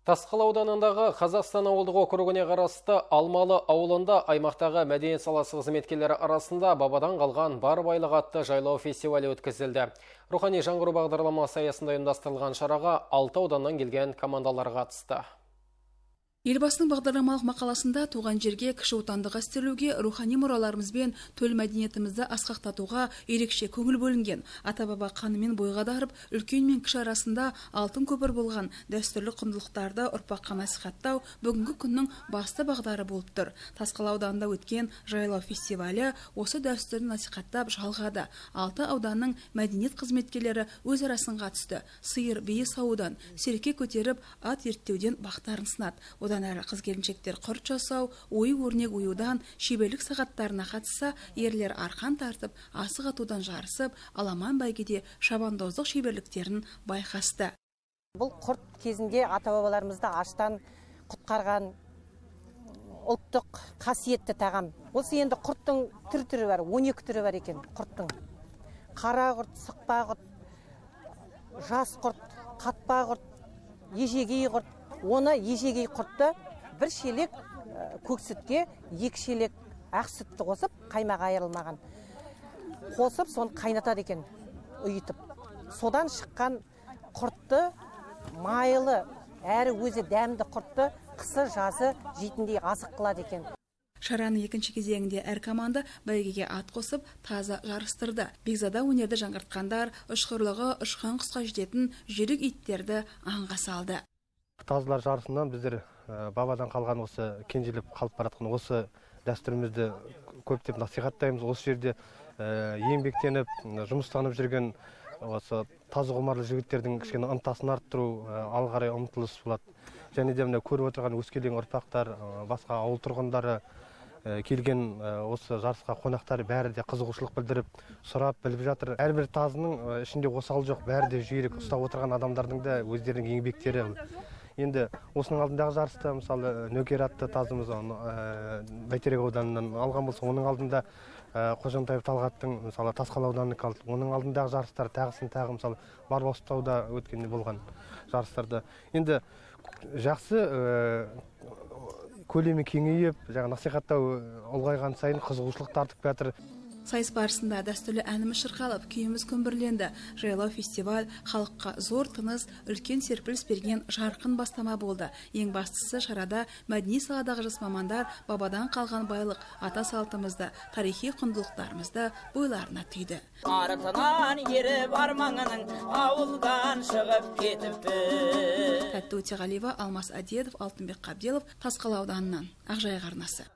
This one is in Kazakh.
Тасқала ауданындағы Қазақстан ауылдық округіне қарасты Алмалы ауылында аймақтағы мәдениет саласы қызметкерлері арасында «Бабадан қалған бар байлық» атты жайлау фестивалі өткізілді. Рухани жаңғыру бағдарламасы аясында ұйымдастырылған шараға алты ауданнан келген командалар қатысты. Елбасының бағдарламалық мақаласында туған жерге, кіші отанды қастерлеуге, рухани мұраларымыз бен төл мәдениетімізді асқақтатуға ерекше көңіл бөлінген. Ата-баба қанымен бойға дарып, үлкен мен кіші арасында алтын көпір болған дәстүрлі құндылықтарды ұрпаққа насихаттау бүгінгі күннің басты бағдары болып тұр. Тасқала ауданында өткен жайлау фестивалі осы дәстүрді насихаттап жалғады. Алты ауданның мәдениет қызметкерлері өзара сынға түсті. Сиыр, бие сауудан, серке көтеріп, ат ерттеуден бақтарын сынады. Одан әрі қыз келіншектер құрт жасау, ою өрнек оюдан шеберлік сағаттарына қатысса, ерлер арқан тартып, асық атудан жарысып, аламан бәйгеде шабандоздық шеберліктерін байқасты. Бұл құрт кезінде ата бабаларымызды аштан құтқарған ұлттық қасиетті тағам. Осы енді құрттың түр түрі бар, 12 түрі бар екен құрттың. Қара құрт, сықпа құрт, жас құрт, қатпа құрт, ежегей құрт. Оны, ежегей құртты, бір шелек көк сүтке 2 шелек ақ сүтті қосып, қаймағы айырылмаған қосып, соны қайнатады екен ұйытып. Содан шыққан құртты, майлы әрі өзі дәмді құртты қысы жазы жейтіндей азық қылады екен. Шараның екінші кезеңінде әр команда бәйгеге ат қосып, тазы жарыстырды. Бекзада өнерді жаңғыртқандар ұшқырлығы ұшқан құсқа жететін жүйрік иттерді аңға салды. Тазылар жарысынан біздер бабадан қалған, осы кенжелеп қалып бара жатқан осы дәстүрімізді көптеп насихаттаймыз. Осы жерде еңбектеніп, жұмыстанып жүрген осы тазы құмарлы жігіттердің кішкене ынтасын арттыру, алға қарай ұмтылыс болады. Және де мына көріп отырған өскелең ұрпақтар, басқа ауыл тұрғындары, келген осы жарысқа қонақтар бәрі де қызығушылық білдіріп, сұрап біліп жатыр. Әрбір тазының ішінде осал жоқ, бәрі де жүйрік. Ұстап отырған адамдардың да өздерінің еңбектері. Енді осының алдындағы жарыста, мысалы, Нөкер атты тазымыз Бәйтерек ауданынан алған болса, оның алдында Қожантаев Талғаттың, мысалы, Тасқала ауданынікі алды. Оның алдындағы жарыстар тағысын тағы, мысалы, Барбастауда өткен болған жарыстарда енді жақсы, көлемі кеңейіп, жаңа насихаттау ұлғайған сайын қызығушылық та артып келе жатыр. Сайыс барысында дәстүрлі әніміз шырқалып, күйіміз күмбірленді. Жайлау фестиваль халыққа зор тыныс, үлкен серпіліс берген жарқын бастама болды. Ең бастысы, шарада мәдени саладағы жас мамандар бабадан қалған байлық, ата салтымызды, тарихи құндылықтарымызды бойларына түйді. Артынан еріп арманының ауылдан шығып кетіппін. Тәтті Өтеғалиева, Алмас Әдетов, Алтынбек Қабделов, Тасқала ауданынан, Ақжайық арнасы.